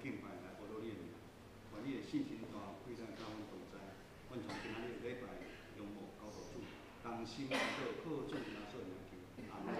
敬拜來阿羅你的名，願你的聖神大開咱佮阮同在，阮從今仔日禮拜仰望交予主，同心祈禱靠主耶穌的名求，阿門。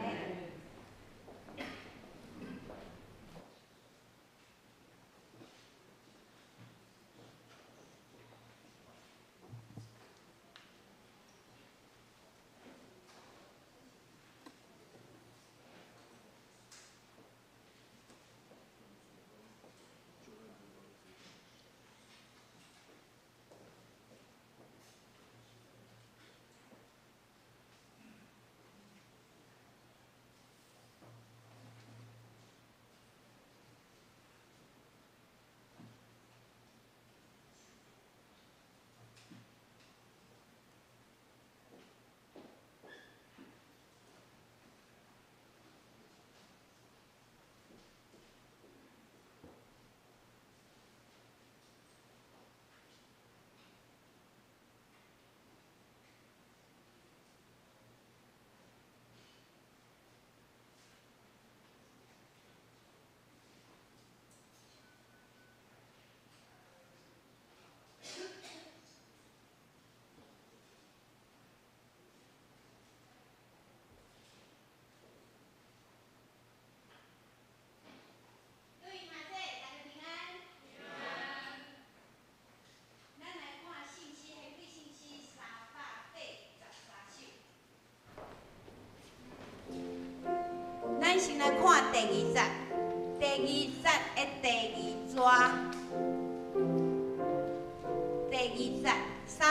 各位兄弟，大家平安。咱來看聖詩，彼聖詩383首。咱先來看第二節，第二節的第二逝，第二節383。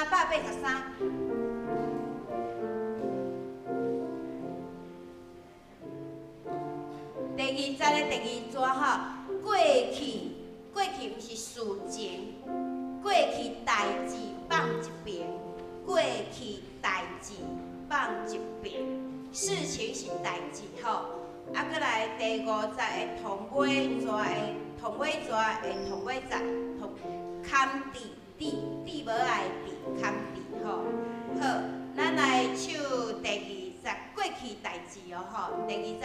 第二節的第二逝吼，過去過去毋是事情，過去代誌放一爿，過去代誌放一爿，事情是代誌吼。啊，閣來第五節的頭尾逝的頭尾逝的頭尾節，頭坎佇佇佇無愛佇坎佇吼。好，咱來唱第二節過去代誌哦吼，第二節。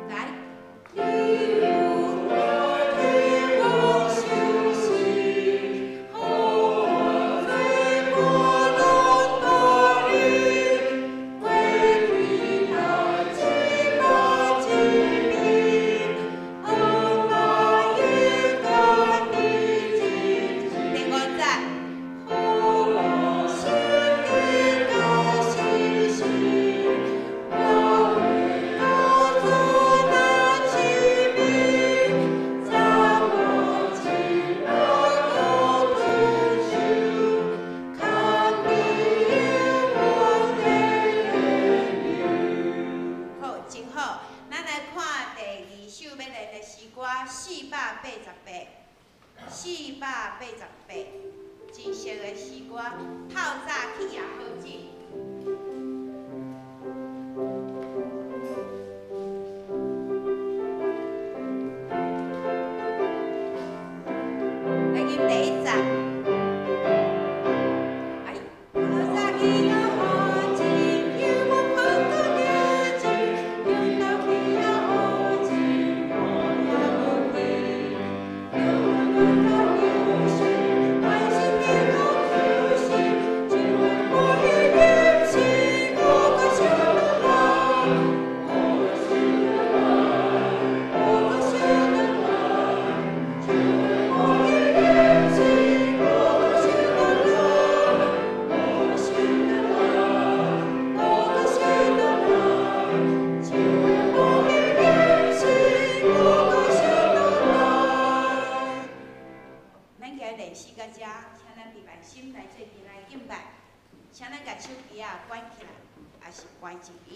來。你有代替我受死，予我罪過攏脫離，過去代誌放一邊，恩愛應該的真第五節。予我心的高信心，我會高主那器皿，將我罪惡都吞受，看你我的怜憫。好，真好。咱來看第二首欲練的詩歌，488，488，真熟的詩歌，透早起也好整。來入第一節。哎，透早起也好整，猶我困閣熱情，用到起也好整，我也無去。永遠到永世，萬心的高求心，只為我的良心，我個心的愛，我個心的愛，我個心的愛，只為我的良心，我個心的愛，我個心的愛，我個心的愛，只為我的良心，我個心的愛。咱今日練習到遮，請咱閉目心來做陣來敬拜，請咱共手機仔關起來，抑是關靜音。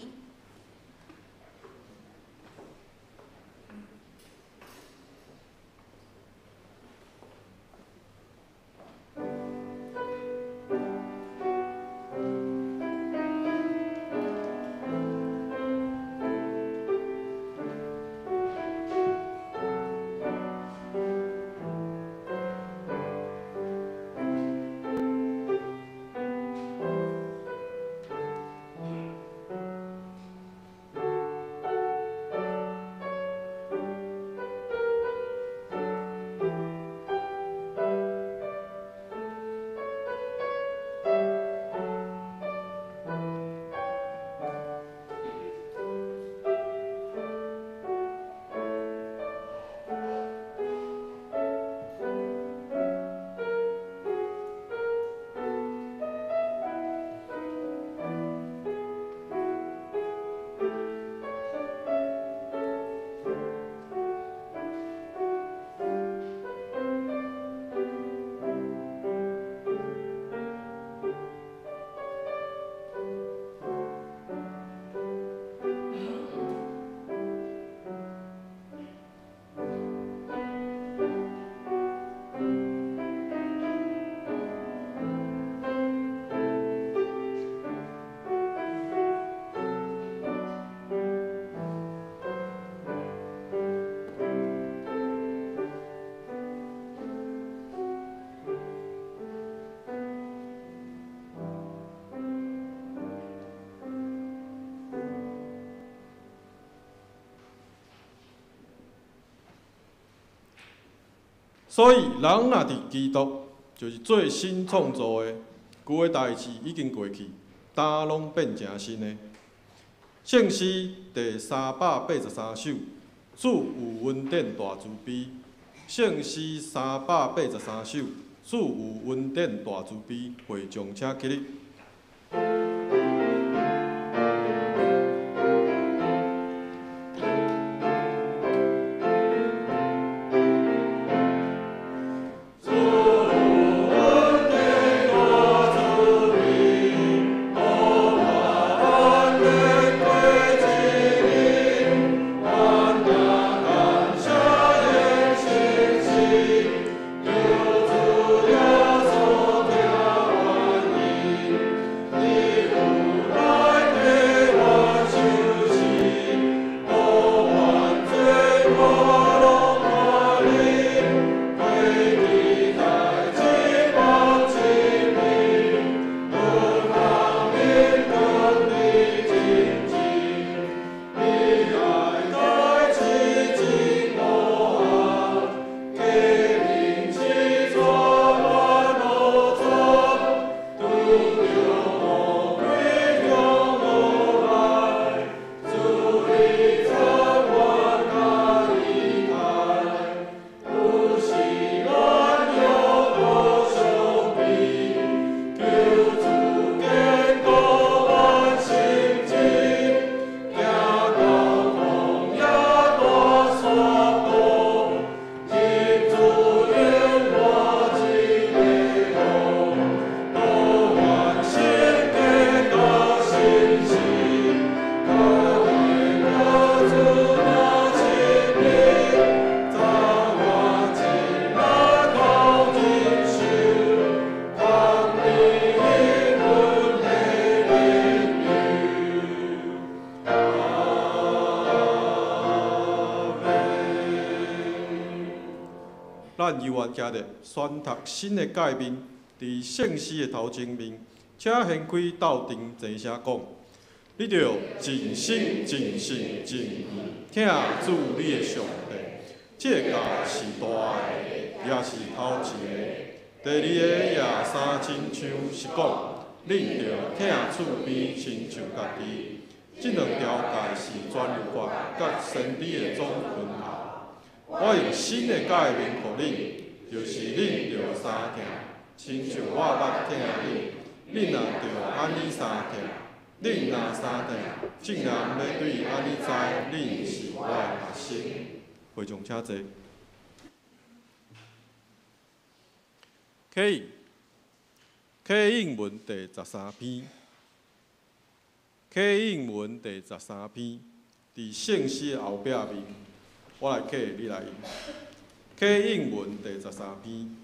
所以，人若佇基督，就是做新創造的，舊的代誌已經過去，焦攏變成新的。聖詩第383首，主有恩典大慈悲。聖詩383首，主有恩典大慈悲，會眾請起立。咱猶原徛咧宣讀新的誡命，佇聖詩的頭前面，請掀開鬥陣齊聲講：你著盡心、盡性、盡意疼主你的上帝。這個誡是大的，也是頭一个。第二個也相親像是講，恁著疼厝邊親像家己。這兩條誡是全律法佮先知的總分合。我用新的誡命予恁，就是恁著相疼，親像我捌疼恁，恁也著按呢相疼。恁若相疼，眾人欲對按呢知恁是我的學生。會眾請坐。啟啟應文第十三篇，啟應文第十三篇，佇聖詩的後壁面。我來啟，你來應。啟應文第十三篇。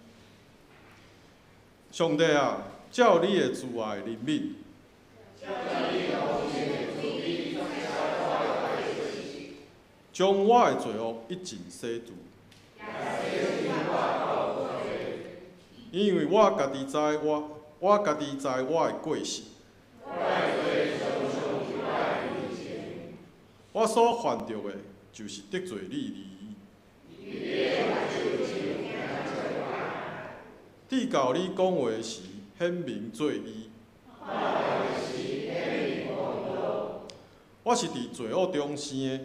上帝啊，照你的慈愛憐憫，將我的罪惡一盡洗除。因為我家己知我，我家己知我的過失。我所犯著的，就是得罪你而已。直到你講話時，顯明做義。我是佇罪惡中生的。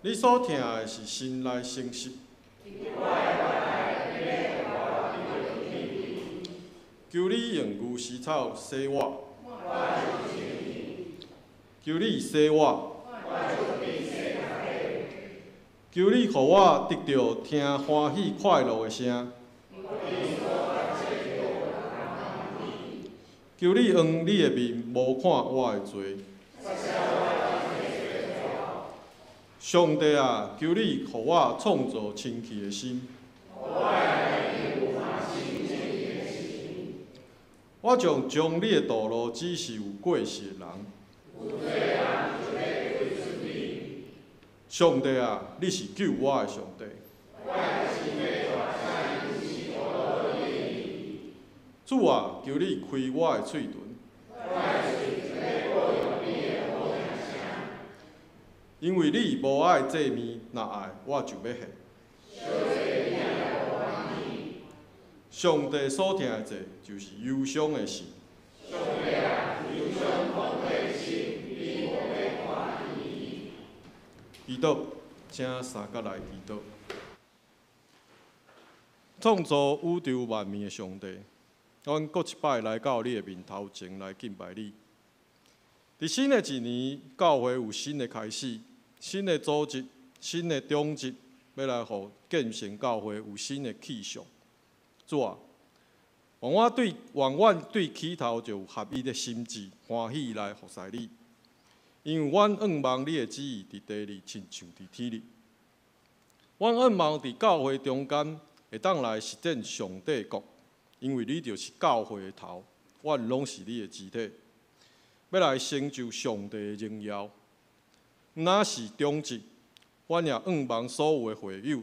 你所疼的是心內誠實。求你用牛膝草洗我。求你洗我。求你予我得著聽歡喜快樂的聲。求你掩你的面，無看我的罪。上帝啊，求你予我創造清氣的心。我將將你的道路指示有過失的人。上帝啊，你是救我的上帝。主啊，求你開我的喙唇。因為你無愛這物，若愛我就欲獻。上帝所疼的祭，就是憂傷的心。祈禱，請三角來祈禱。創造宇宙萬物的上帝，阮閣一擺來到你的面頭前來敬拜你。佇新的一年，教會有新的開始，新的組織，新的長執，欲來予建成教會有新的氣象。主啊，願阮對起頭就有合一的心志，歡喜來服侍你。因為阮向望你的旨意佇地裡，親像佇天裡。阮向望佇教會中間會當來實踐上帝國，因為你就是教會的頭，阮攏是你的肢體，欲來成就上帝的榮耀。毋但是長執，阮也向望所有的會友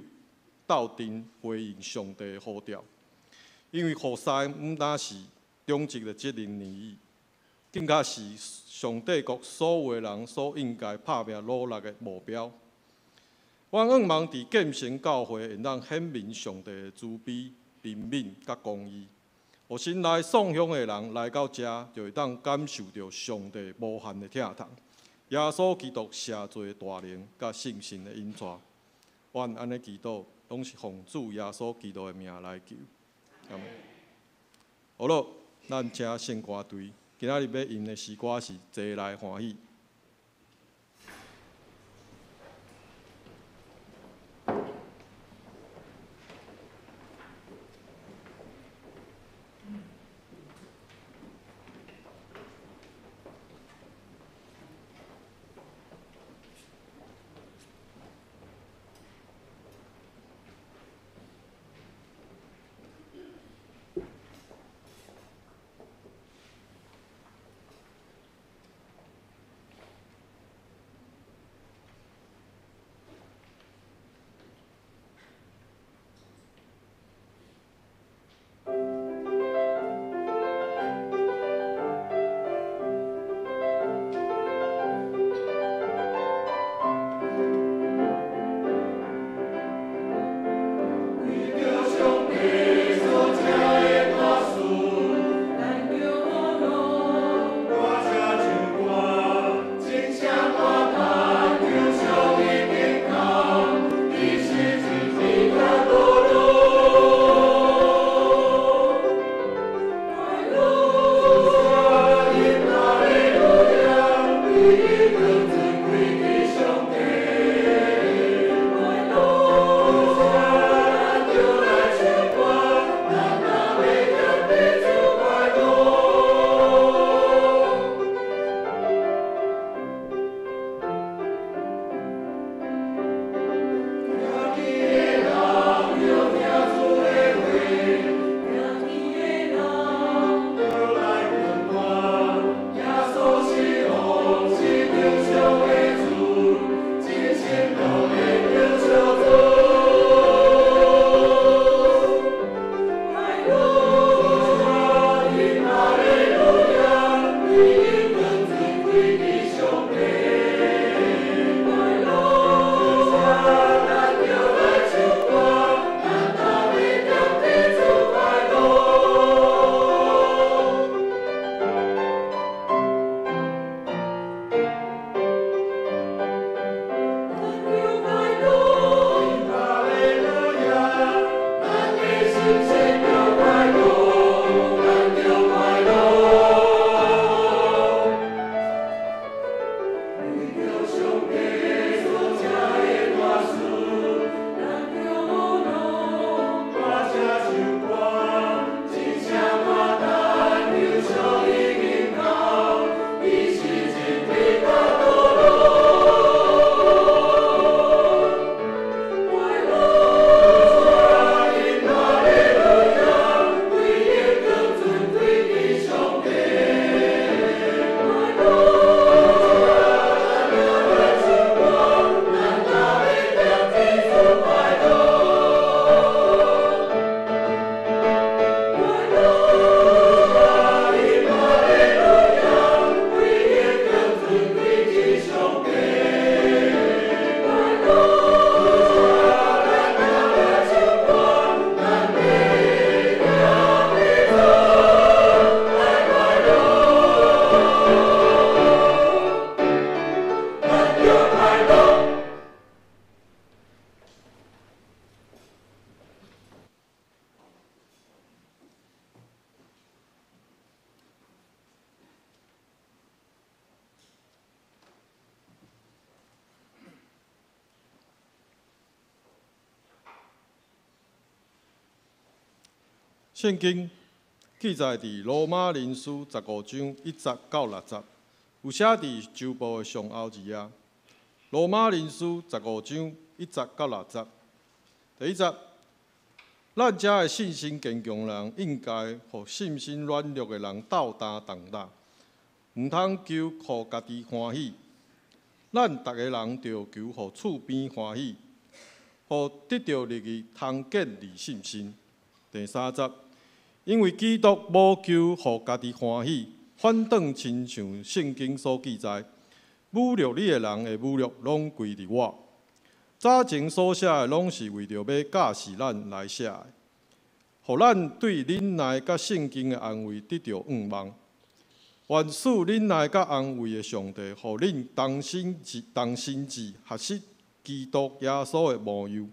鬥陣回應上帝的呼召，因為服侍毋但是長執的責任而已，更較是上帝國所有的人所應該拍拚努力的目標。阮向望佇建成教會會當顯明上帝的慈悲、憐憫佮公義，予新來送香的人來到遮，就會當感受著上帝無限的疼痛。耶穌基督赦罪的大能佮聖神的引帶，阮按呢祈禱，攏是奉主耶穌基督的名來求。阿們。好囉，咱請聖歌隊，今仔日欲吟的詩歌是《齊來歡喜》。聖經記載佇羅馬人書15章1節到6節，有寫佇周報的上後二頁。羅馬人書十五章一節到六節，第一節，咱遮的信心堅強人，應該予信心軟弱的人鬥擔重擔，毋通求予家己歡喜。咱逐個人著求予厝邊歡喜，予得著利益，通建立信心。第三節，因為基督無求予家己歡喜，反轉親像聖經所記載，侮辱你的人的侮辱，攏歸佇我。早前所寫的，攏是為著欲教示咱來寫的，予咱對忍耐佮聖經的安慰得著向望。願賜忍耐佮安慰的上帝，予恁同心志同心志學習基督耶穌的模樣，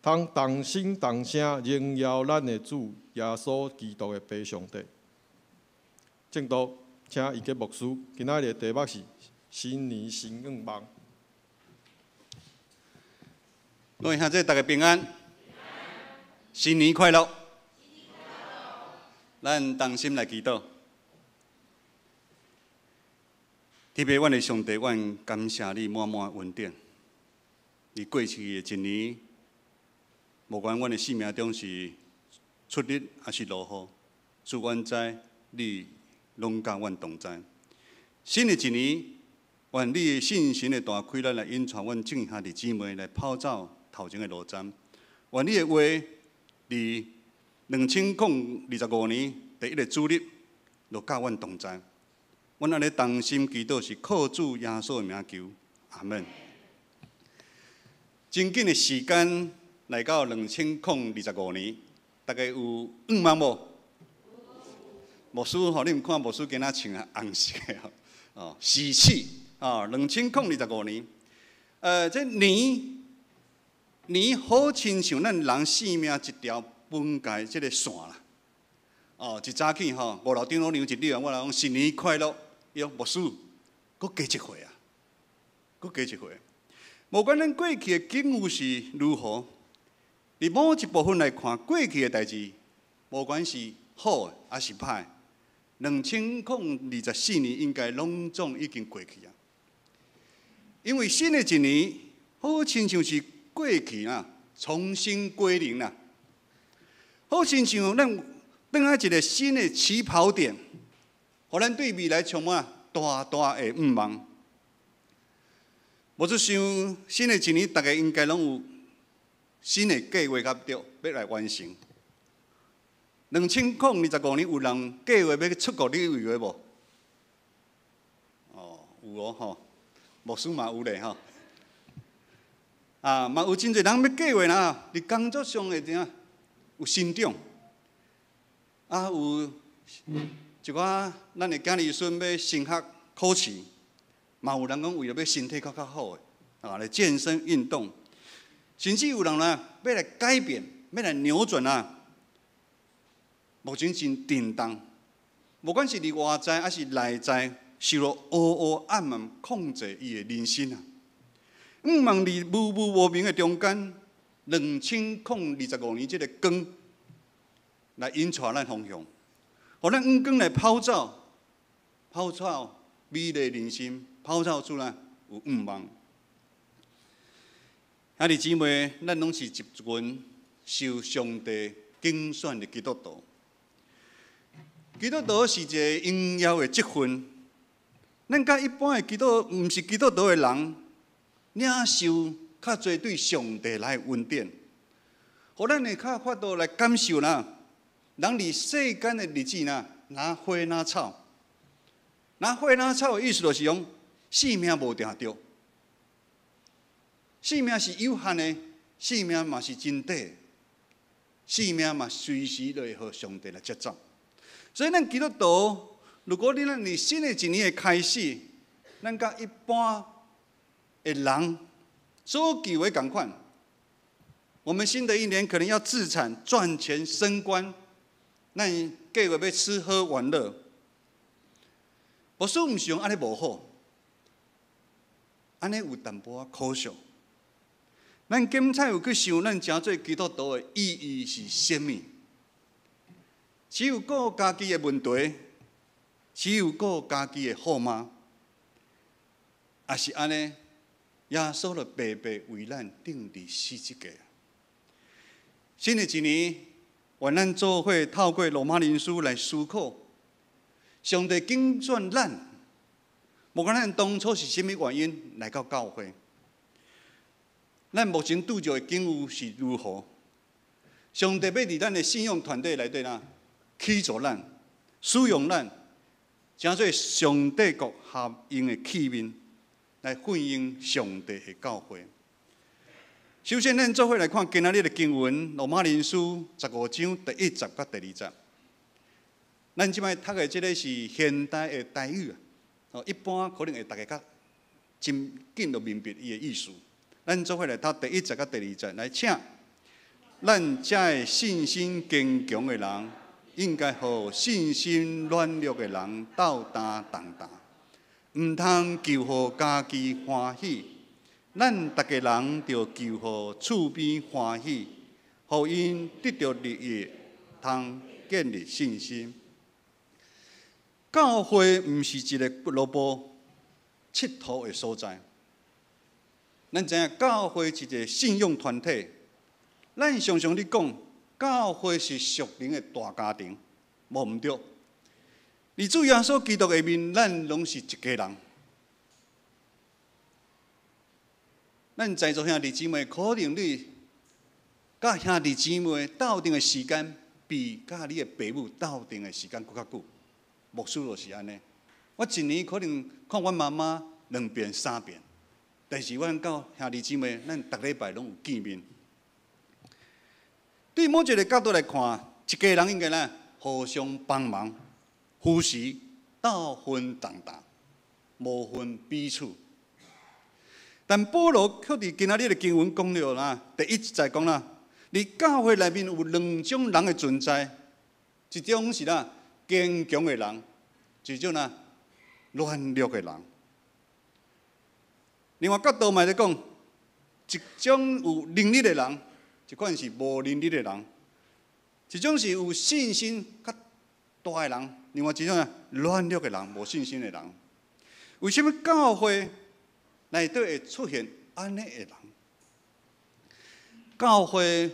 通同心同聲榮耀咱的主耶穌基督的父上帝。正道，請伊傑牧師，今仔日的題目是新年新願望。各位兄弟，大家平安，新年快樂！咱同心來祈禱。特別阮的上帝，阮感謝你滿滿恩典。佇過去的一年，無管阮的生命中是出日抑是落雨，主阮知你攏佮阮同在。新的一年，願你的信心的大開力來引帶阮眾兄弟姊妹來跑走頭前的路程。願你的話，佇2025年第一个主日，就佮阮同在。阮按呢同心祈禱，是靠主耶穌的名求，阿門。真緊的時間來到2025年，大家有願望無？牧師吼，你毋看牧師今仔穿紅色的吼，喜氣啊！2025年，這年年好親像咱人生命一條分界這个線啦。哦，一早起吼，五樓長老娘一入來，我來講新年快樂。伊講牧師，閣加一歲啊，閣加一歲。無管咱過去的境遇是如何，佇某一部分來看，過去的代誌，無管是好的抑是歹，2024年應該攏總已經過去啊。因為新的一年，好親像是過去啊，重新歸零啦。好親像咱轉來一个新的起跑點，予咱對未來充滿大大的願望。無只想新的一年，大家應該攏有新的計劃佮對，欲來完成。2025年有人計劃欲出國旅遊的無？哦，有哦吼，牧師嘛有咧吼。啊，嘛有真濟人欲計劃啦，佇工作上會怎樣？有成長。啊，有一寡咱的囝兒孫欲升學考試，嘛有人講為著欲身體閣較好的，啊，來健身運動，甚至有人呢欲來改變，欲來扭轉啊。目前真震動，無管是佇外在抑是內在，受到烏烏暗暗控制伊的人生啊。向望佇霧霧無明的中間，2025年這个光來引帶咱方向，予咱向光來跑走，跑走美麗人生，跑走出來有向望。兄弟姊妹，咱攏是一群受上帝揀選的基督徒。基督徒是一个榮耀的職分，咱佮一般的基督毋是基督徒的人，領受較濟對上帝來的恩典，予咱會較法度來感受啦。人佇世間的日子啦，若花若草，若花若草的意思就是講，性命無定著，性命是有限的，性命嘛是真短，性命嘛隨時都會予上帝來接走。所以，咱基督徒，如果你咱佇新的一年的開始，咱佮一般的人所求的仝款，我們新的一年可能要置產、賺錢、升官，咱計劃欲吃喝玩樂。牧師毋是講按呢無好，按呢有淡薄仔可惜。咱檢採有去想，咱成做基督徒的意義是啥物？只有顧家己的問題，只有顧家己的好嗎？也是按呢，耶穌就白白為咱釘佇十字架。新的一年，願咱做伙透過羅馬人書來思考，上帝揀選咱，無管咱當初是啥物原因來到教會，咱目前拄著的境遇是如何？上帝欲佇咱的信仰團體內底啦，起造咱，使用咱，成做上帝國合用的器皿，來奮興上帝的教會。首先，咱做伙來看今仔日的經文《羅馬人書》15章第一節佮第二節。咱這擺讀的這个是現代的台語啊，哦，一般可能會逐家較真緊就明白伊的意思。咱做伙來讀第一節佮第二節，來請。咱這个信心堅強的人，應該予信心軟弱的人鬥擔重擔，毋通求予家己歡喜。咱逐家人著求予厝邊歡喜，予𪜶得著利益，通建立信心。教會毋是一个俱樂部、𨑨迌的所在。咱知影教會是一个信仰團體。咱常常咧講，教會是屬靈的大家庭，無毋對。佇主耶穌基督下面，咱攏是一家人。咱在座兄弟姊妹，可能你佮兄弟姊妹鬥陣的時間，比佮你的爸母鬥陣的時間閣較久。牧師就是按呢。我一年可能看阮媽媽兩遍三遍，但是阮佮兄弟姊妹，咱逐禮拜攏有見面。對某一个角度來看，一家人應該呢互相幫忙、扶持、鬥分重擔，無分彼此。但保羅卻佇今仔日的經文講著啦，第一節講啦，佇教會內面有兩種人的存在，一種是啦堅強的人，一種啦軟弱的人。另外角度嘛來講，一種有能力的人，一款是無能力的人，一種是有信心較大的人，另外一種啊軟弱的人，無信心的人。為啥物教會內底會出現按呢的人？教會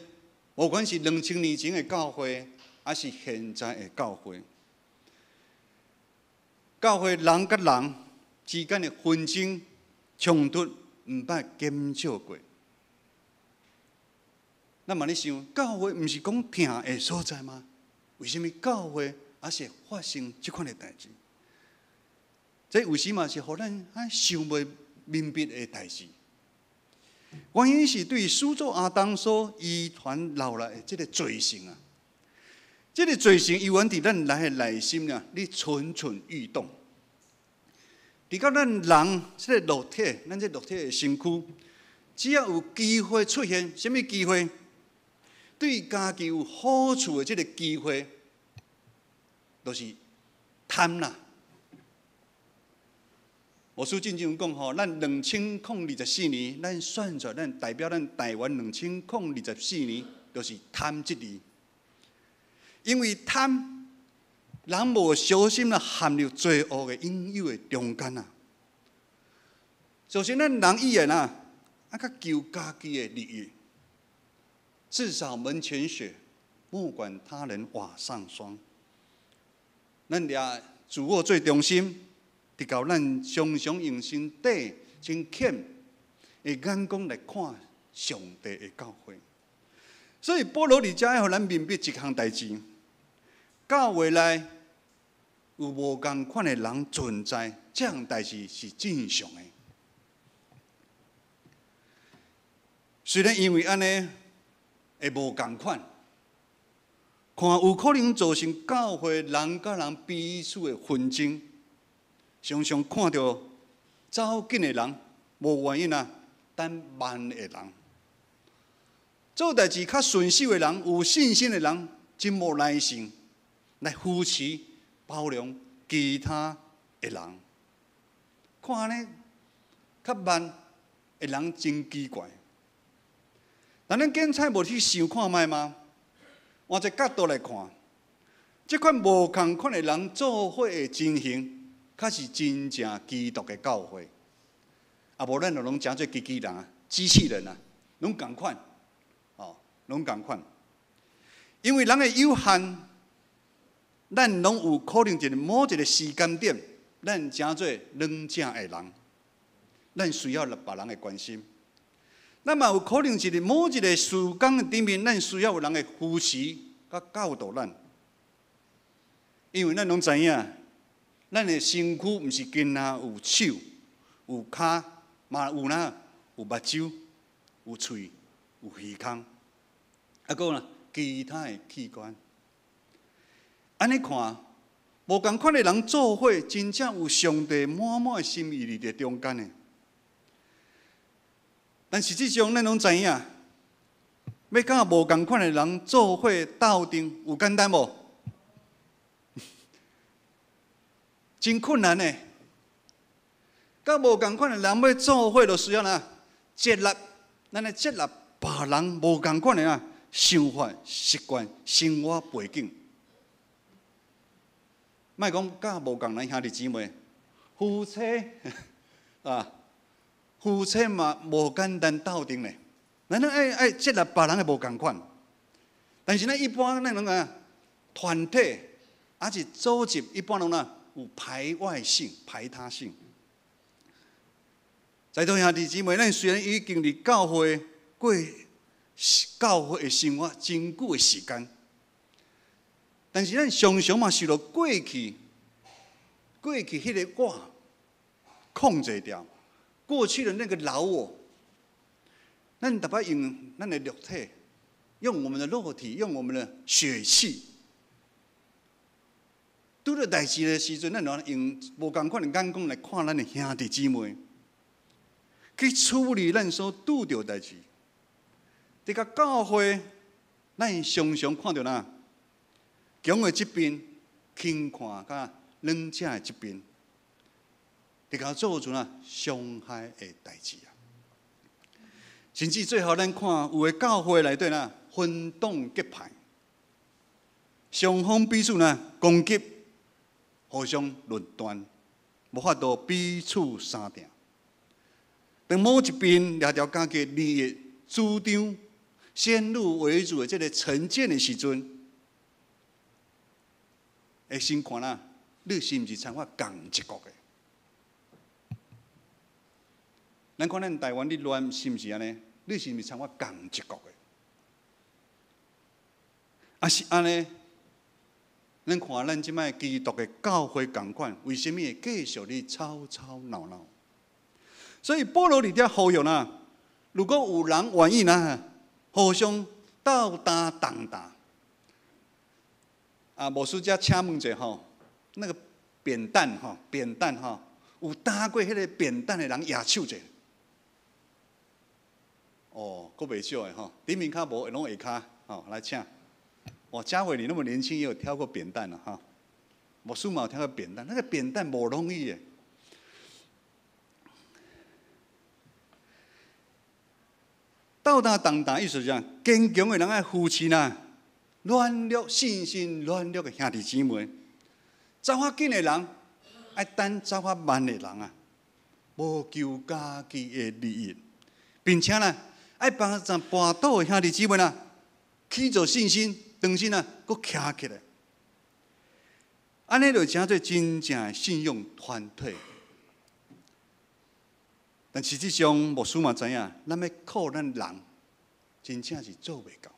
無管是2000年前的教會，抑是現在的教會，教會人佮人之間的紛爭衝突，毋捌減少過。咱嘛咧想，教會毋是講疼的所在嗎？為啥物教會猶是會發生這款的代誌？這有時嘛是予咱啊想袂明白的代誌。原因是對始祖亞當所遺傳落來的這个罪性啊，這个罪性猶原佇咱人的內心啊，咧蠢蠢欲動。佇到咱人這个肉體，咱這肉體的身軀，只要有機會出現，啥物機會？對家己有好處的這个機會，就是貪啦。牧師進前講吼，咱2024年，咱算出來，咱代表咱台灣兩千零二十四年，就是貪這字。因為貪，人無小心啊，陷入罪惡的引誘的中間啊。就是咱人以前啊，啊，較求家己的利益。自掃門前雪，莫管他人瓦上霜。咱掠自我做中心，直到咱常常用心底真淺的眼光來看上帝的教會。所以保羅佇遮愛予咱明白一項代誌：教會內有無仝款的人存在，這項代誌是正常的。雖然因為按呢會無仝款，看有可能造成教會人佮人彼此的紛爭，常常看著走緊的人無原因啊，等慢的人，做代誌較順手的人，有信心的人，真無耐性來扶持、包容其他的人。看按呢較慢的人真奇怪。但咱檢採無去想看覓嗎？換一个角度來看，這款無仝款的人做伙的情形，較是真正基督的教會。啊，無咱就攏成做機器人啊、機器人啊，攏仝款，哦，攏仝款。因為人的有限，咱攏有可能一個某一個時間點，咱成做軟弱的人，咱需要別人的關心。咱嘛有可能是佇某一個時間的頂面，咱需要有人的扶持佮教導咱。因為咱攏知影，咱的身軀毋是干焦有手、有跤，嘛有哪有目睭、有喙、有耳孔，啊，閣有哪其他的器官。按呢看，無仝款的人做伙，真正有上帝滿滿的心意佇佇中間的。但實際上，咱攏知影，欲佮無仝款的人做伙鬥陣，有簡單無？真困難的。佮無仝款的人欲做伙，就需要哪接納，咱來接納別人無仝款的啊想法、習慣、生活背景。莫講佮無仝人兄弟姊妹，夫妻啊，夫妻嘛無簡單鬥陣咧。咱攏愛愛接納別人的無仝款，但是咱一般咱攏講團體，抑是組織，一般攏哪有排外性、排他性。在座兄弟姊妹，咱雖然已經佇教會過教會的生活真久的時間，但是咱常常嘛受著過去彼個我控制著，過去的那個老我，咱逐擺用咱的肉體，用我們的肉體，用我們的血氣，拄著代誌的時陣，咱就用無仝款的眼光來看咱的兄弟姊妹，去處理咱所拄著代誌。佇個教會，咱常常看著哪強的這邊，輕看佮軟弱的這邊，佇共做出哪傷害的代誌啊！甚至最後，咱看有的教會內底哪分黨結派，雙方彼此哪攻擊，互相論斷，無法度彼此相疼。當某一邊掠著家己利益主張，先入為主的這个成見的時陣，會先看啦，你是毋是參我仝一國的？咱看咱台灣咧亂是毋是按呢？你是毋是參我仝一國的？啊是按呢？咱看咱這擺基督的教會仝款，為啥物會繼續咧吵吵鬧鬧？所以保羅佇遮呼籲啦，如果有人願意啦，互相鬥擔重擔，啊，牧師遮請問者吼，那個扁擔吼，扁擔吼，有擔過彼个扁擔的人舉手者。哦，閣袂少的吼，頂面較無，攏下跤吼，來請。哇，嘉偉你那麼年輕，也有挑過扁擔了哈。牧師嘛有挑過扁擔，那個扁擔無容易的。鬥擔重擔意思是啥？堅強的人愛扶持啦，軟弱信心軟弱的兄弟姊妹，走較緊的人愛等走較慢的人啊，無求家己的利益，並且呢，愛幫助跋倒的兄弟姊妹啦，起做信心，重新啊，閣徛起來。按呢就成做真正的信仰團體。但實際上，牧師嘛知影，咱欲靠咱人，真正是做袂到，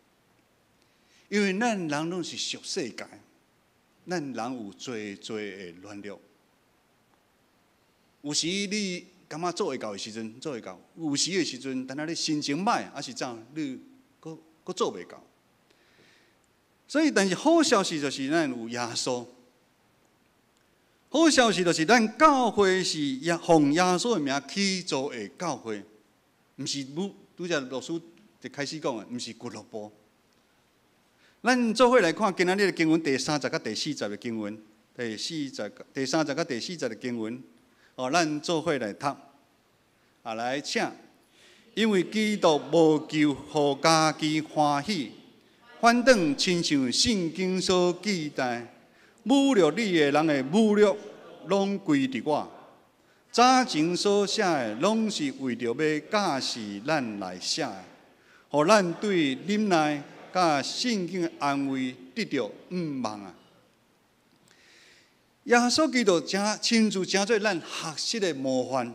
因為咱人攏是屬世界，咱人有濟濟的軟弱。有時你感覺做會到的時陣，做會到；有時的時陣，但係你心情歹，抑是怎，你閣閣做袂到。所以，但是好消息就是咱有耶穌。好消息就是咱教會是耶奉耶穌的名起造的教會，毋是拄才牧師一開始講的，毋是俱樂部。咱做伙來看今仔日的經文第三節佮第四節的經文，第四節、第三節佮第四節的經文，哦，咱做伙來讀，啊，來請，因為基督無求予家己歡喜，反轉親像聖經所記載。侮辱你的人的侮辱，攏歸佇我。早前所寫的，攏是為著欲教示咱來寫的，予咱對忍耐佮聖經的安慰得著向望啊！耶穌基督成親自成做咱學習的模範，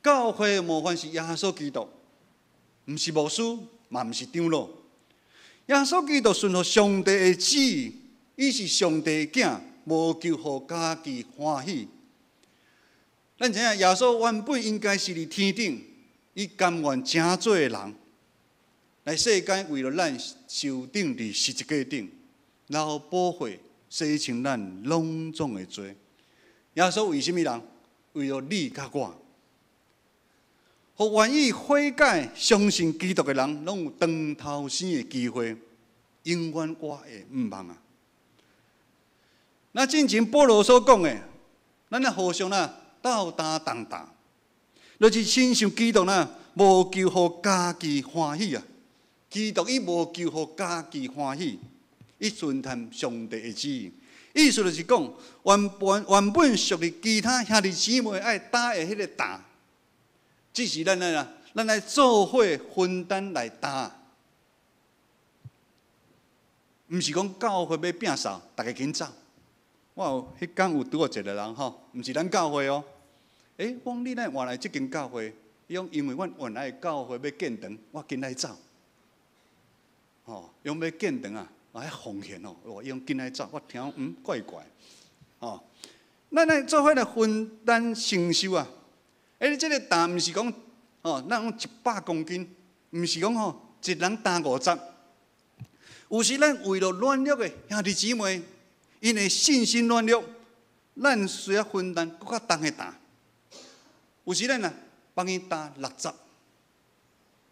教會的模範是耶穌基督，毋是牧師，嘛毋是長老。耶穌基督順服上帝的旨意，伊是上帝的囝，無求予家己歡喜。咱知影耶穌原本應該是佇天頂，伊甘願成做人，來世間為著咱受釘佇十字架頂，流寶血洗清咱攏總的罪。耶穌為啥物人？為著你佮我，予願意悔改、相信基督的人，攏有轉頭生的機會，永遠活的向望啊！那進前保羅所講的，咱愛互相啊鬥擔重擔，就是親像基督啊，無求予家己歡喜啊！基督伊無求予家己歡喜，伊順從上帝的旨意。意思就是講，原本屬於其他兄弟姊妹愛擔的彼个擔，只是咱愛啊，咱愛做伙分擔來擔。毋是講教會欲摒掃，逐家緊走。我有彼工有拄著一个人吼，毋是咱教會哦。欸，我講你哪會換來這間教會？伊講因為阮原來的教會欲建堂，我緊愛走。吼，伊講欲建堂啊，愛奉獻哦，伊講緊愛走，我聽怪怪。吼，咱愛做伙來分擔承受啊。欸，這个擔毋是講吼，咱講100公斤，毋是講吼一人擔50。有時咱為著軟弱的兄弟姊妹，𪜶的信心軟弱，咱需要分擔閣較重的擔。有時咱啊，幫伊擔60、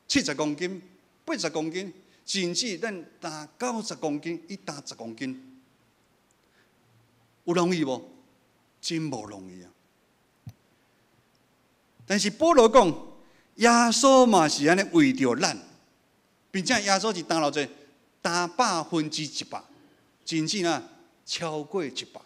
70公斤、80公斤，甚至咱擔90公斤，伊擔十公斤，有容易無？真無容易啊！但是保羅講，耶穌嘛是按呢為著咱，並且耶穌是擔偌濟？擔100%，甚至啊超過一百。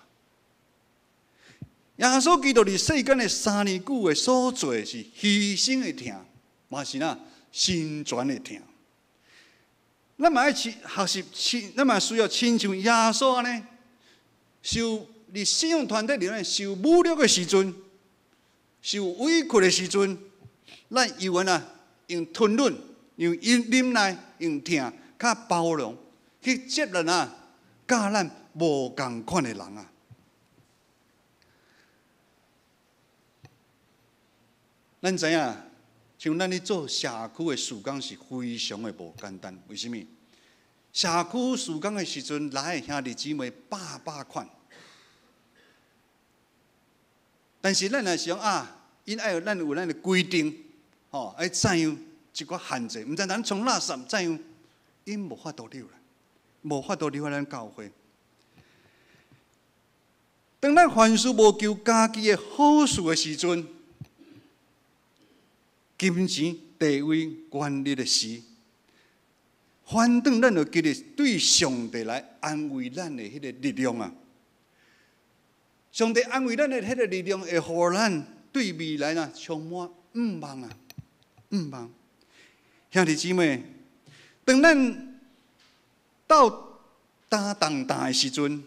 耶穌基督佇世間的3年久的所做是犧牲的疼，嘛是若成全的疼。咱嘛愛學習，咱嘛需要親像耶穌按呢，受佇信仰團體裡面受侮辱的時陣，受委屈的時陣，咱猶原啊用吞忍、用忍耐、用疼、較包容去接納啊，佮咱無仝款的人啊。咱知影，像咱咧做社區的事工是非常的無簡單。為啥物？社區事工的時陣，來的兄弟姊妹百百款。但是咱若是講啊，𪜶愛有咱有咱的規定，吼，愛怎樣一寡限制，毋知咱沖垃圾怎樣，𪜶無法度入來，無法度入來咱教會。當咱凡事無求家己的好處的時陣，金錢、地位、權力的時，反轉咱就記得對上帝來安慰咱的彼个力量啊！上帝安慰咱的彼个力量，會予咱對未來啊充滿向望啊，向望。兄弟姊妹，當咱鬥擔重擔的時陣，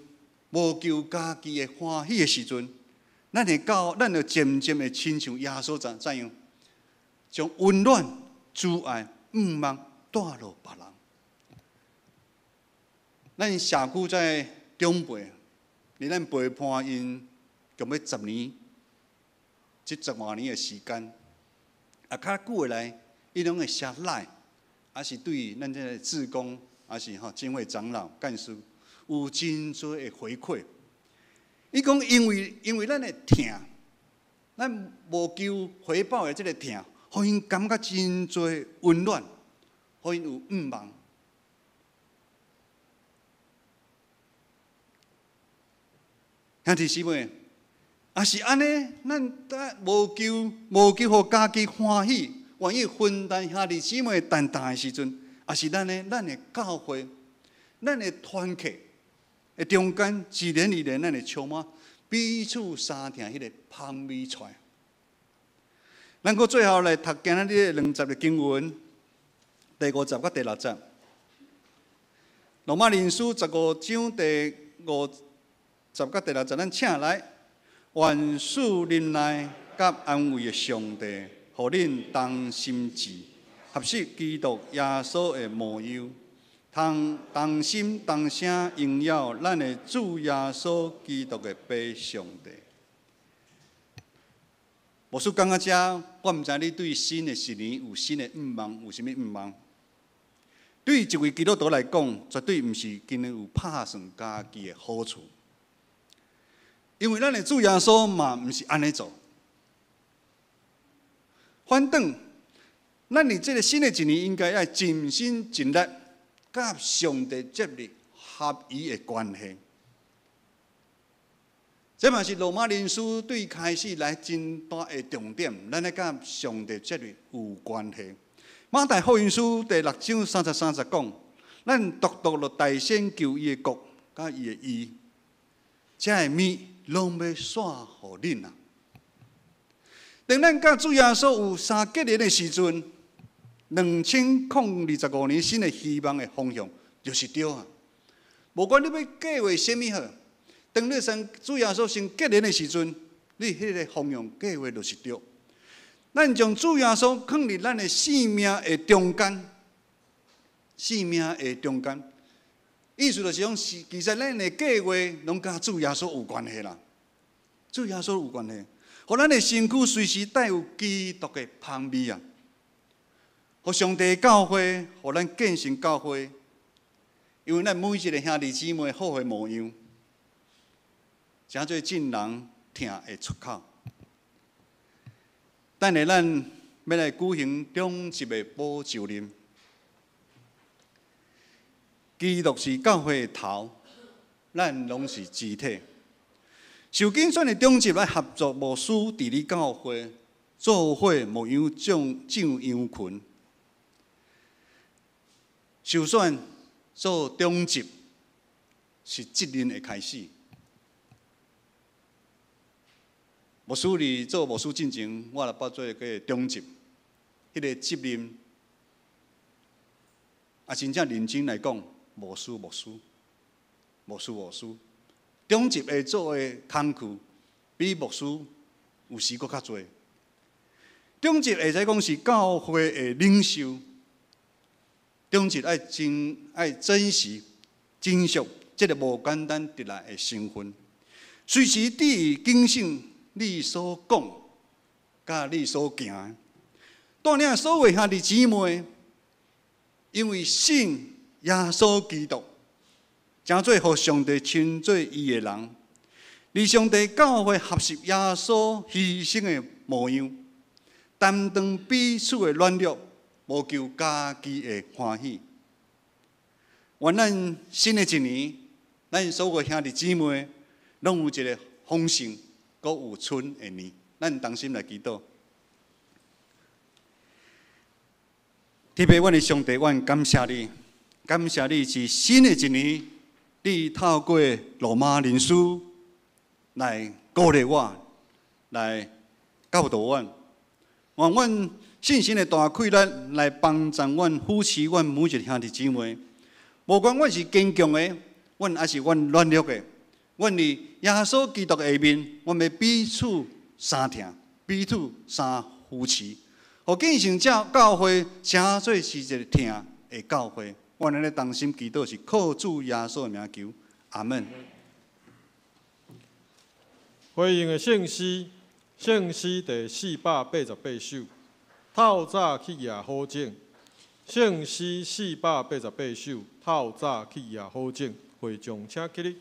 無求家己的歡喜的時陣，咱會到，咱就漸漸會親像耶穌怎怎樣，將溫暖、慈愛、向望帶予別人。咱社區這長輩，佇咱陪伴𪜶，共欲10年，這十外年的時間，啊，較久的來，伊攏會寫 LINE，抑是對咱這個志工，抑是吼浸會長老幹事，有真濟的回饋。伊講因為咱的疼，咱無求回報的這个疼，予𪜶感覺真濟溫暖，予𪜶有向望。兄弟姊妹，若是按呢，咱無求予家己歡喜，願意分擔兄弟姊妹擔當的時陣，抑是咱呢，咱的教會，咱的團契，的中間，自然而然，咱會充滿彼此相疼彼個芳味出來。咱閣最後來讀今仔日的兩節的經文，第五節佮第六節。羅馬人書15章第五節佮第六節，咱請來，願賜忍耐佮安慰的上帝，予恁同心志，合適基督耶穌的模樣，通同心同聲榮耀咱的主耶穌基督的父上帝。牧師講到遮，我毋知你對新的一年有新的願望，有啥物願望？對一位基督徒來講，絕對毋是今年有拍算家己的好處，因為咱的主耶穌嘛毋是按呢做。反轉，咱佇這个新的一年應該愛盡心盡力，佮上帝建立合宜的關係。這嘛是羅馬人書對開始來真大的重點，咱愛佮上帝建立有關係。馬太福音書第六章33節講，咱獨獨著大先求伊的國，佮伊的義，這个物攏欲煞予恁啊！當咱佮主耶穌有相結連的時陣，2025年新的希望的方向就是對啊！無管你欲計畫啥物好，當你先主耶穌先結連的時陣，你彼个方向計畫就是對。咱將主耶穌放佇咱的生命的中間，生命的中間，意思就是講，是其實咱的計畫攏佮主耶穌有關係啦，主耶穌有關係，予咱的身軀隨時帶有基督的芳味啊！予上帝教會，予咱建成教會，因為咱每一个兄弟姊妹好的模樣，成做眾人疼的出口。等下咱欲來舉行長執的補就任。基督是教會的頭，咱攏是肢體。受揀選的長執來合作牧師治理教會，做伙牧養眾羊群。受選做長執是責任的開始。牧師佇做牧師進前，我也捌做過長執，彼个責任啊，真正認真來講，無輸無輸，無輸無輸。長執會做的工課，比牧師有時閣較濟。長執會使講是教會的領袖，長執愛真愛珍惜、珍惜這个無簡單得來的身份，隨時注意警醒。你所講，佮你所行，帶領所有兄弟姊妹，因為信耶穌基督，成做予上帝稱做義的人，佇上帝教會學習耶穌犧牲的模樣，擔當彼此的軟弱，無求家己的歡喜。願咱新的一年，咱所有兄弟姊妹，攏有一个豐盛。閣有春的年，咱同心來祈禱。特別阮的上帝，阮感謝你，感謝你是新的一年，你透過羅馬人書來鼓勵我，來教導阮，願阮信心的大氣力來幫助阮、扶持阮每一个兄弟姊妹。無管阮是堅強的，阮抑是阮軟弱的。阮佇耶穌基督下面，阮欲彼此相疼，彼此相扶持，予建成這教會，成做是一个疼的教會。阮按呢同心祈禱，是靠主耶穌的名求，阿門。回應的聖詩，聖詩第488首，透早去攑火種。聖詩四百八十八首，透早去攑火種，會眾請起立。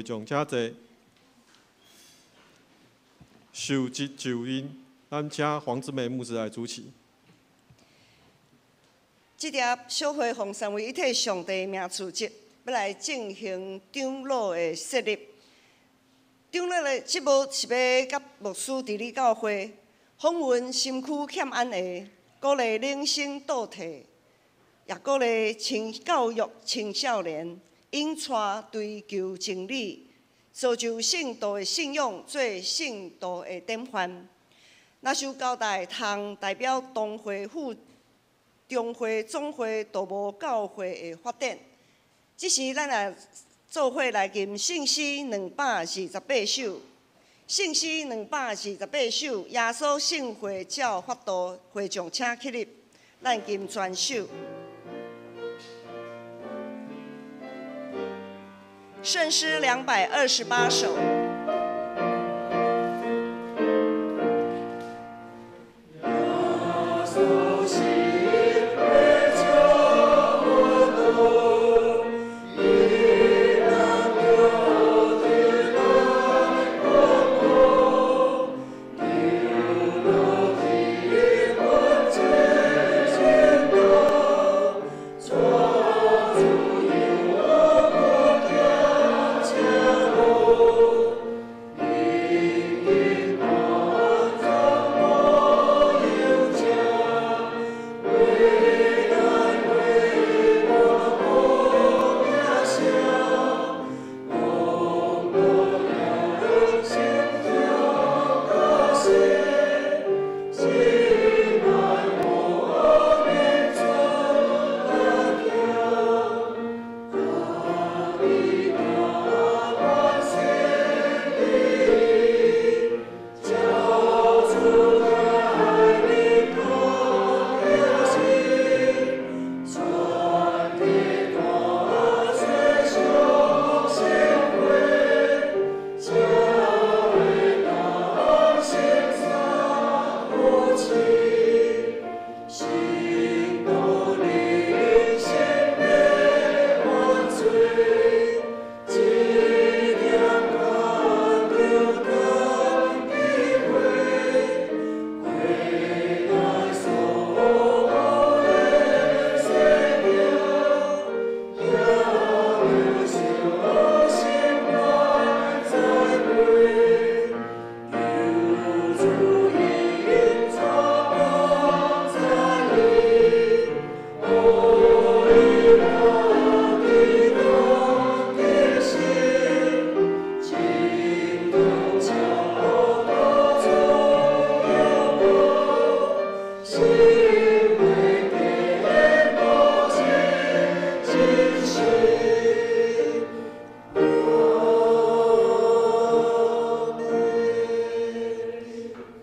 眾請坐。受職就任，咱請黃志美牧師來主持。這疊小會奉三位一體上帝名辭職，欲來進行長老的設立。長老的職務是欲佮牧師治理教會，訪問身軀欠安的，鼓勵靈性倒退，也鼓勵青教育青少年，引帶追求真理，造就聖徒的信仰，做聖徒的典範。若受交代通代表同會副中會總會都無教會的發展。這時咱來做伙來吟聖詩228首，聖詩228首，耶穌聖會照法度，會眾請起立，咱吟全首。聖詩228首。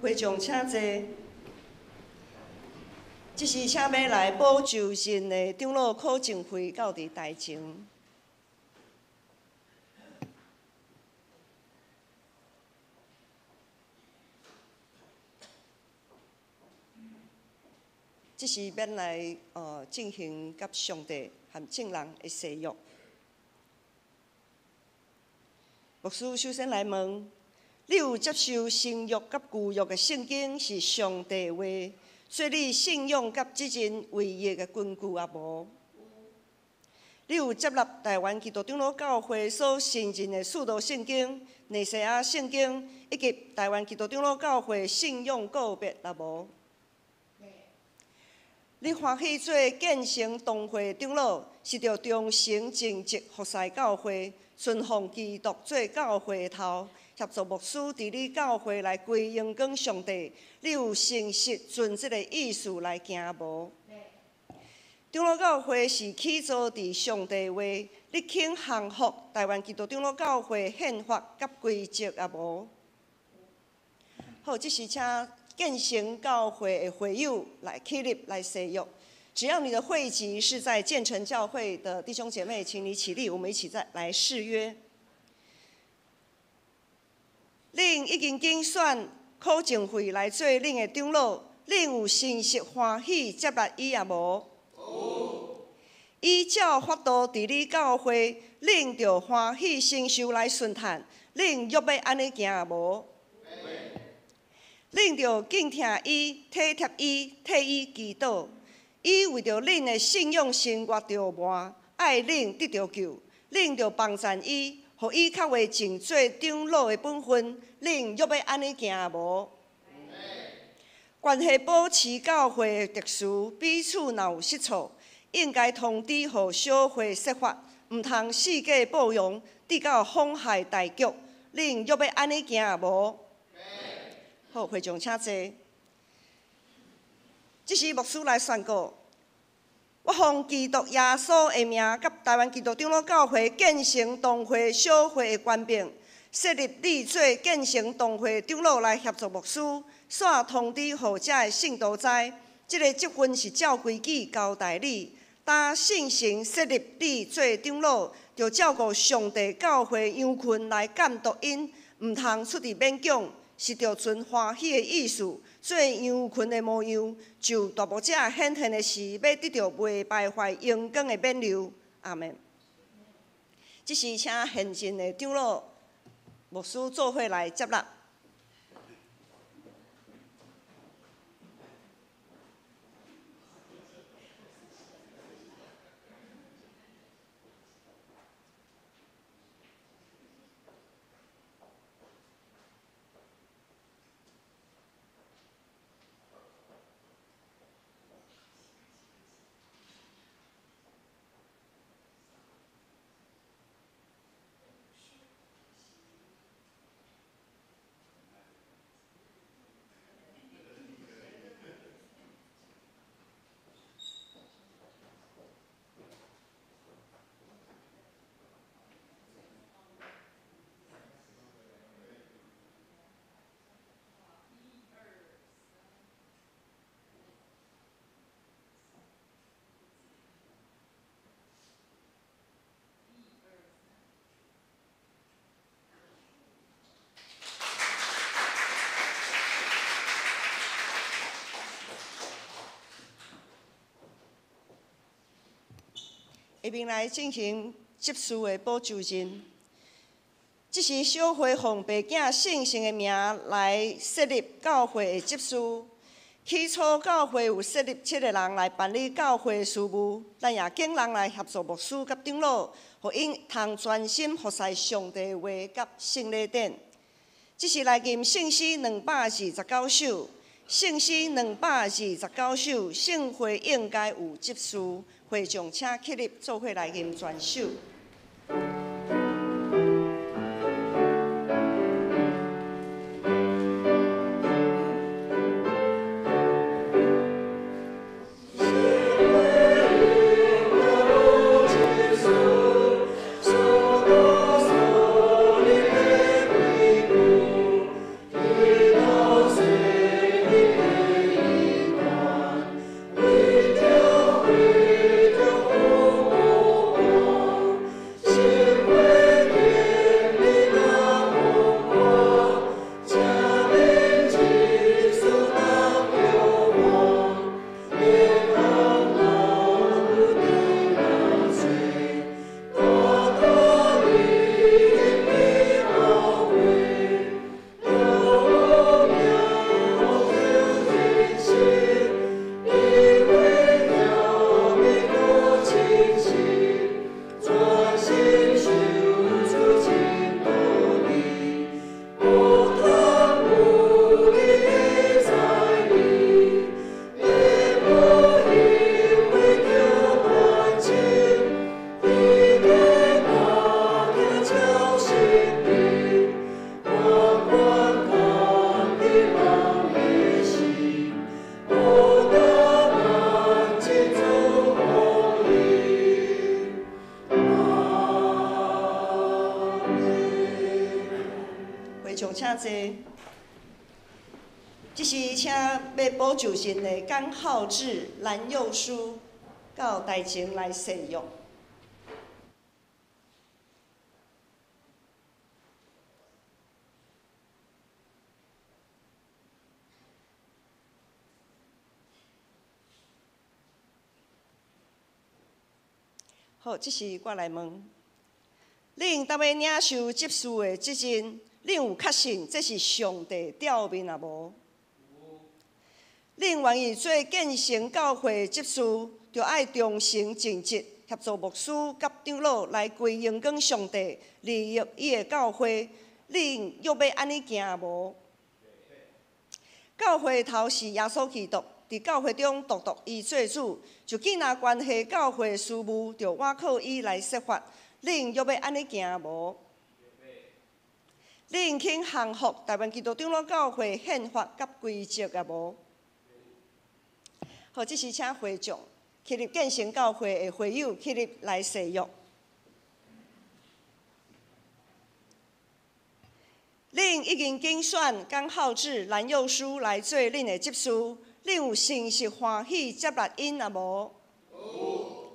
會眾請坐。這時請欲來補就任的長老柯靜惠到佇台前。這時欲來進行佮上帝和眾人的誓約。牧師首先來問：你有接受新約佮舊約的聖經是上帝話，做你信仰佮責任唯一的根據啊無？你有接納台灣基督長老教會所承認的使徒聖經、尼西亞聖經以及台灣基督長老教會信仰告別啊無？你歡喜做建成同會長老，是著忠誠盡職服侍教會，尊奉基督做教會的頭，協助牧師治理教會來歸榮光上帝。你有誠實盡這个意思來行無？長老教會是起造佇上帝話，你肯降服台灣基督長老教會憲法佮規則啊無？好，這時請建成教會的會友來起立來誓約。只要你的會籍是在建成教會的弟兄姐妹，請你起立，我們一起再來誓約。恁已經揀選柯靜惠來做恁的長老，恁有誠實歡喜接納伊也無？伊照法度治理教会，恁著欢喜承受来顺趁，恁欲欲按呢行无？恁著敬疼伊、体贴伊、替伊祈祷。伊为著恁的信仰生活著磨，爱恁得著救，恁著幫贊伊，予伊較會盡做長老的本分。恁欲欲按呢行無？關係保持教會的秩序，彼此若有失錯，應該通知予小會說法，毋通四界報揚，直到妨害大局。恁欲欲按呢行無？好，會眾請坐。這時牧師來宣告：我奉基督耶穌的名，佮臺灣基督長老教會建成堂會小會的權柄，設立你做建成堂會長老來協助牧師，煞通知予遮的信徒知，這个職分是照規矩交代你。擔聖神設立你做長老，著照顧上帝教會羊群來監督𪜶，毋通出佇勉強，是著存歡喜的意思，做羊群的模樣，就大牧者顯現的時，欲得著袂敗壞榮光的勉勵。阿們。這時請現任的長老牧師做伙來接納。下面來進行執事的補就任。這是小會奉白囝聖神的名來設立教會的執事。起初教會有設立七個人來辦理教會事務，咱也揀人來協助牧師佮長老，予𪜶通專心服侍上帝的話佮聖禮典。這是來吟聖詩229首，聖詩229首，聖會應該有執事。會眾請起立，做伙來吟全首。這時請欲補就任的江浩志、藍幼書到台前來誓約。好，這時我來問，恁當欲領受執事的職任，恁有確信這是上帝召命啊無？恁願意做建成教會執事，著愛忠誠盡職，協助牧師佮長老來歸榮光上帝，利益伊的教會。恁欲欲按呢行無？教會頭是耶穌基督，佇教會中獨獨伊做主，就緊若關係教會事務，著倚靠伊來設法。恁欲欲按呢行無？恁肯降服台灣基督長老教會憲法佮規則啊無？好，這時請會眾起立建成教會的會友起立來誓約。恁已經揀選江孝志、藍幼書來做恁的執事，恁有誠實歡喜接納𪜶啊無？有。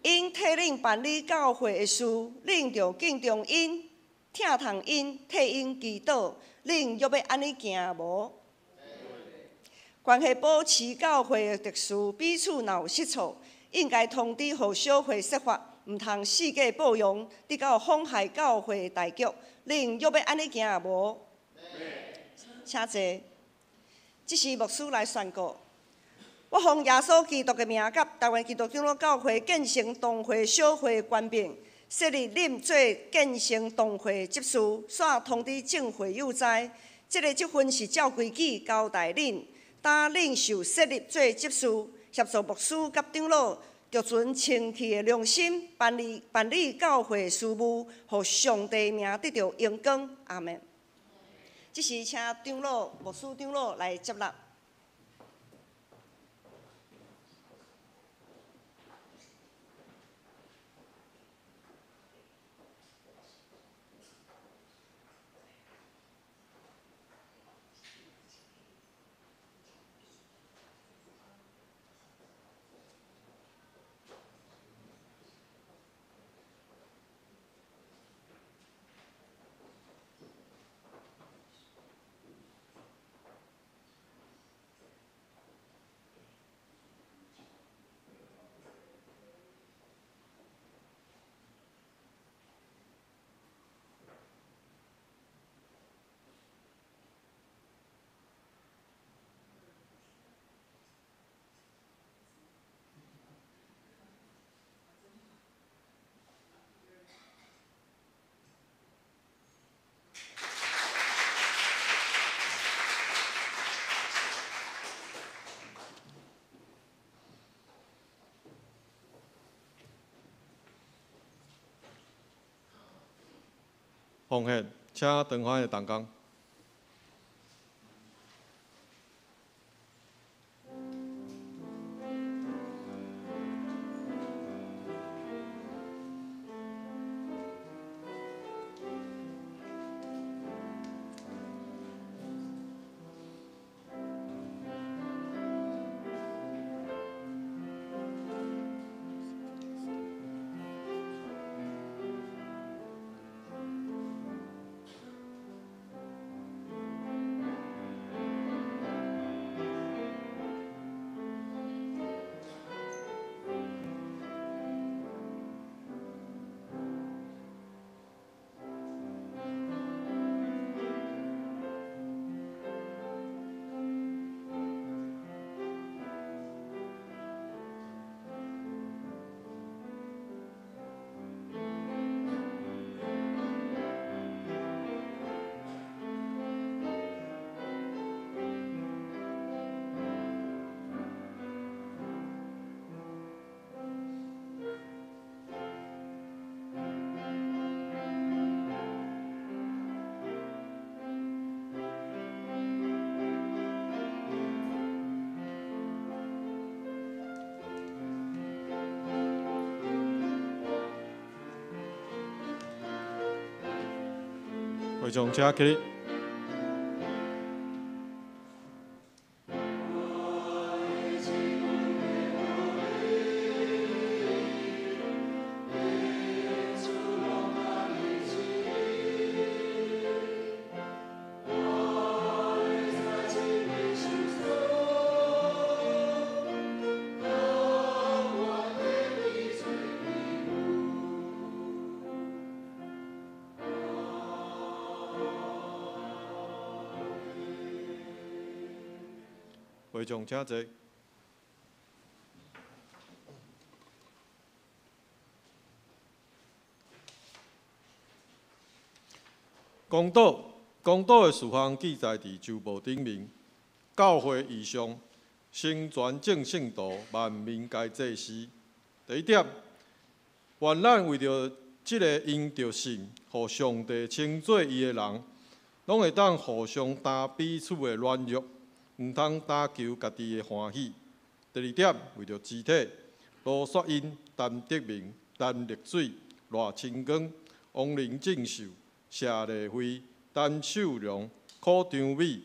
𪜶替恁辦理教會的事，恁著敬重𪜶、疼痛𪜶、替𪜶祈禱，恁欲欲按呢行無？關係保持教會的秩序，彼此若有失措，應該通知予小會設法，毋通四界報揚，直到妨害教會大局。恁欲欲按呢行無？請坐。這時牧師來宣告：我奉耶穌基督的名，佮台灣基督長老教會建成堂會小會權柄，設立恁做建成堂會執事，煞通知眾會友知，這個職分是照規矩交代恁。當恁受設立做執事，協助牧師佮長老，著存清氣的良心辦理辦理教會事務，予上帝名得著榮光。阿們。這時請長老、牧師長老來接納。奉獻，請長歡的同工。會眾請起立。会众请坐。公道，公道的事项记载伫周报顶面。教会异象，成全众圣徒，万民皆祭司。第一点，愿咱为著这个因著信，予上帝称做伊的人，拢会当互相担彼此的软弱，毋通担求家己的欢喜。第二点，为著肢体，罗雪英、陈德明、陈丽水、赖清光、王林正秀、谢丽慧、陈秀荣、柯长美、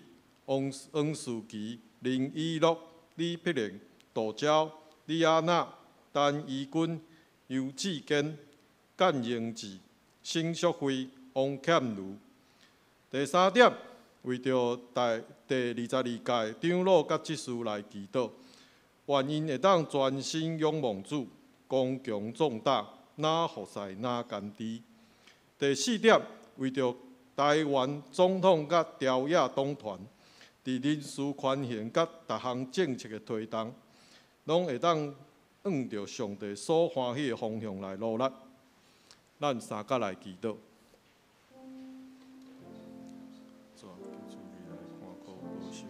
王王思琪、林以乐、李碧玲、杜娇、李亚娜、陈怡君、尤志坚、简英志、沈淑慧、王倩如。第三点，为著第22届长老佮执事来祈祷，愿𪜶会当专心仰望主，刚强壮胆，若服侍若甘甜。第四点，为著台湾总统佮朝野党团伫人事权衡佮逐项政策的推动，拢会当按著上帝所欢喜的方向来努力。咱三角来祈祷。主啊，求主你来看顾保守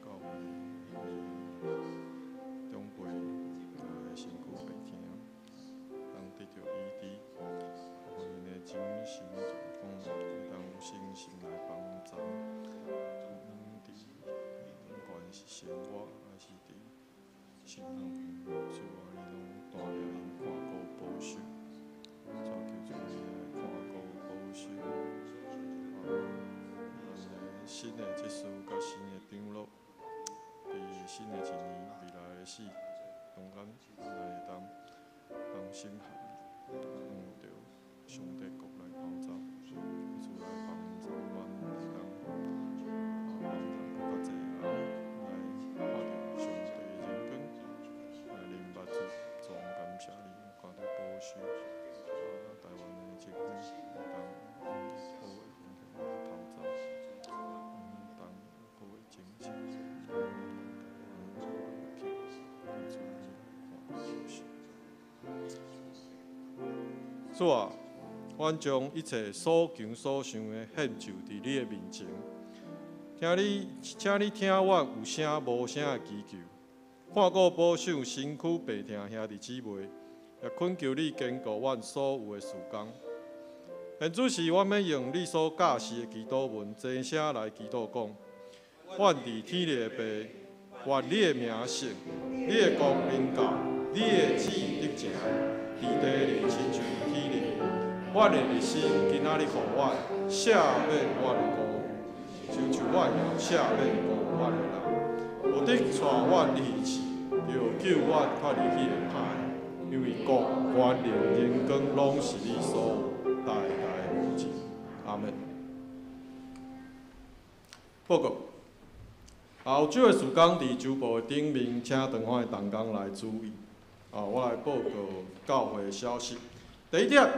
教会的长辈的身躯病痛，当得著医治，予𪜶的精神状况会当有信心来帮助。伫不管是生活还是伫信仰，主啊，你拢带领𪜶看顾保守。主啊，求主你来看顾保守。咱的新的执事佮新的长老，伫新的一年未来的事中间，咱会当同心合意，向著上帝国来跑走，求主来帮助阮会当帮助阁较济人来看著上帝的荣光，来认捌主，总感谢你，看著保守，台湾的政府会当往好的方向来头走，当好的政策，咱台湾去，求主你来看顾保守。主啊，阮将一切所求所想的献上伫你的面前，请你听阮有声无声的祈求，看顾保守身躯病痛兄弟姊妹，也恳求你坚固阮所有的事工。现此时，阮欲用你所教示的祈祷文，齐声来祈祷讲：阮伫天的父，愿你的名圣，你的国临到，你的旨意得成，伫地里亲像伫天里。阮的日薪今仔日予阮，赦免阮的辜负，亲像阮也赦免辜负阮的人。毋得带阮入去试，著救阮脱离彼个歹。因为国、权能、荣光拢是你所有，代代无尽。阿们。报告。后周的事工伫周报的顶面，请长方的同工来注意。我来报告教会的消息。第一点，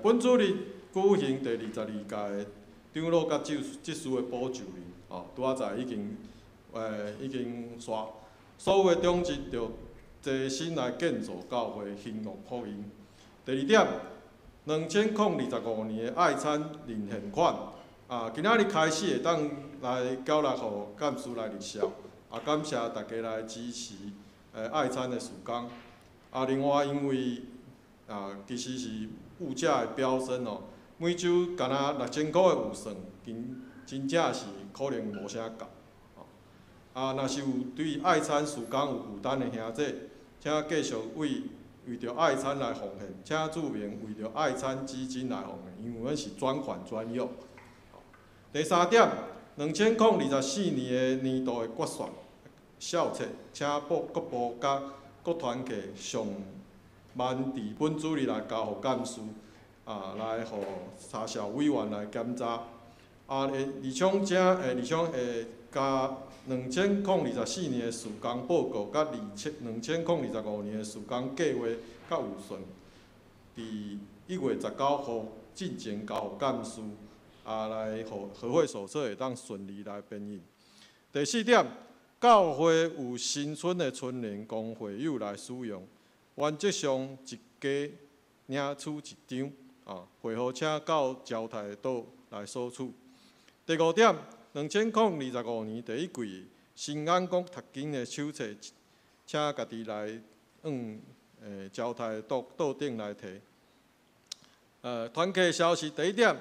本主日举行第22届长老佮执事的补就任，拄仔载已经煞，所有的长执著齐心来建造教会，兴隆福音。第二点，2025年的爱餐认献款，今仔日开始会当来缴纳予干事来入销，感谢大家来支持爱餐的事工。另外因为其实是物价的飙升哦，每周敢若6000箍的预算，真正是可能无啥够。若是有对爱餐事工有负担的兄弟，请继续为著爱餐来奉献，请注明为著爱餐基金来奉献，因为阮是专款专用。第三点，2024年的年度的决算小册，请各部佮各团契上万伫本主日来交予干事，来予查绍委员来检查。而且会加2024年的事工报告，佮2025年的事工计划佮预算，伫1月19号进前交予干事，来予和会手册会当顺利来编印。第四点，教会有新春的春联供会友来使用，原则上一家领取一张，啊，会后请到招待桌来索取。第五点，2025年第一季新安国读经的手册，请家己来往招待桌桌顶来提。团契消息第一点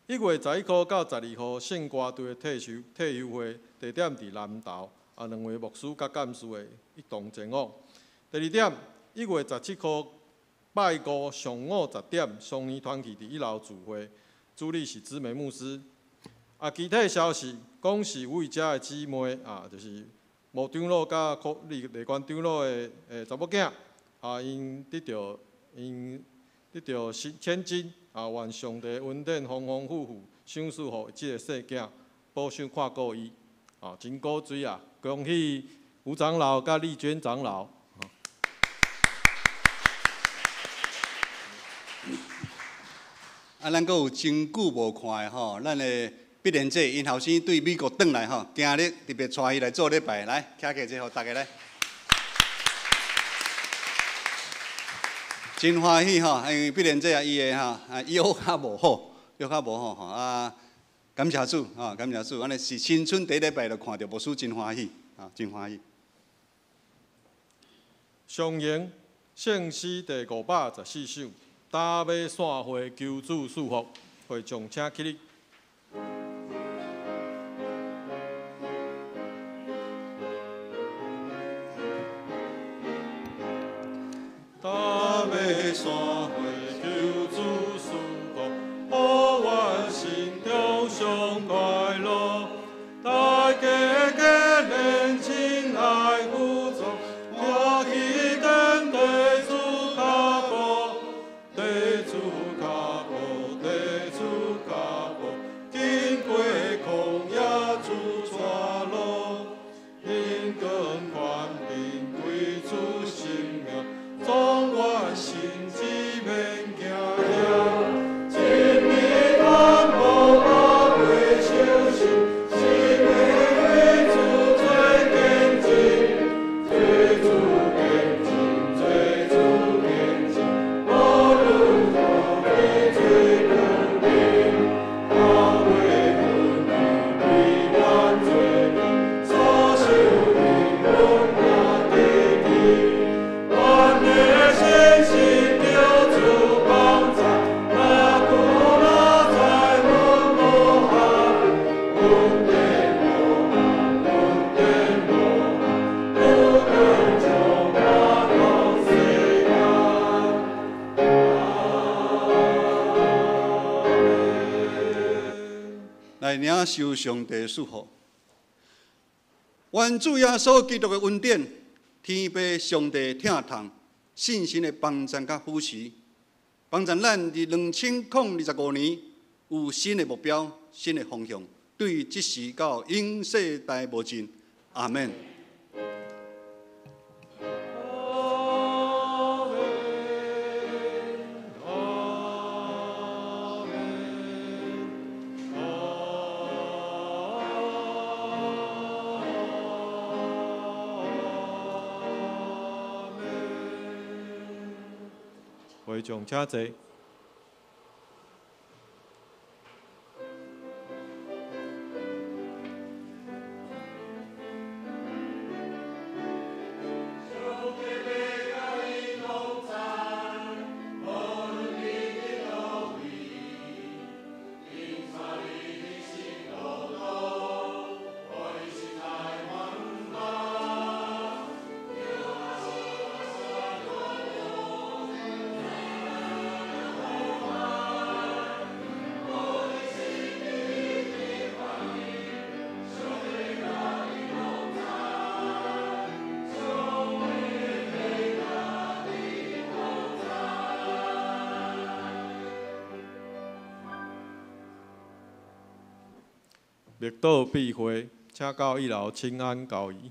，1月11号到12号，圣歌队的退休会，地点伫南投，啊，两位牧师佮干事会一同前往。第二点，1月17号拜五上午10点，双年团契伫一楼聚会，主理是姊妹牧师。啊，其他消息讲是有一遮的姊妹啊，就是吴长老佮柯李李关长老的查某囝，啊，𪜶得著新千金，啊，愿上帝恩典丰丰富富，赏赐予这个细囝，保守看顾伊，啊，真古锥啊！恭喜吴长老佮丽娟长老。啊，咱阁有真久无看的吼，咱的碧莲姐𪜶后生对美国转来吼，今日特别带伊来做礼拜，来，徛起者，予大家来。真欢喜吼，因为碧莲姐啊，伊的吼啊腰较无好，腰较无好吼啊，感谢主吼，感谢主，按呢是新春第一礼拜就看著牧师真欢喜，啊，真欢喜。上行圣诗第514首，大马散会求主赐福，会众请起立。大马散会求主赐福，予阮心中上快乐。大家结连亲爱互助，欢喜跟地主脚步，地主脚步，地主脚步，经过旷野主带路，荣光权柄归主圣名。总愿心志免惊吓，一暝叹无百倍相信，是要为主做见证，做主见证，做主见证，无论何地做权柄，头尾分离为阮做见，所受荣阮也得记。阮的信心求主帮助，若久若在阮无憾，阮的无憾，阮的无憾，不管将来到世间。来领受上帝赐福，愿主耶稣基督的恩典，天父上帝疼痛，圣神的帮助佮扶持，帮助咱伫2025年有新的目标、新的方向，对这时到永世代无尽。阿们。阿们，阿们，阿们。会众请坐。默祷闭会，请到一楼请安交谊。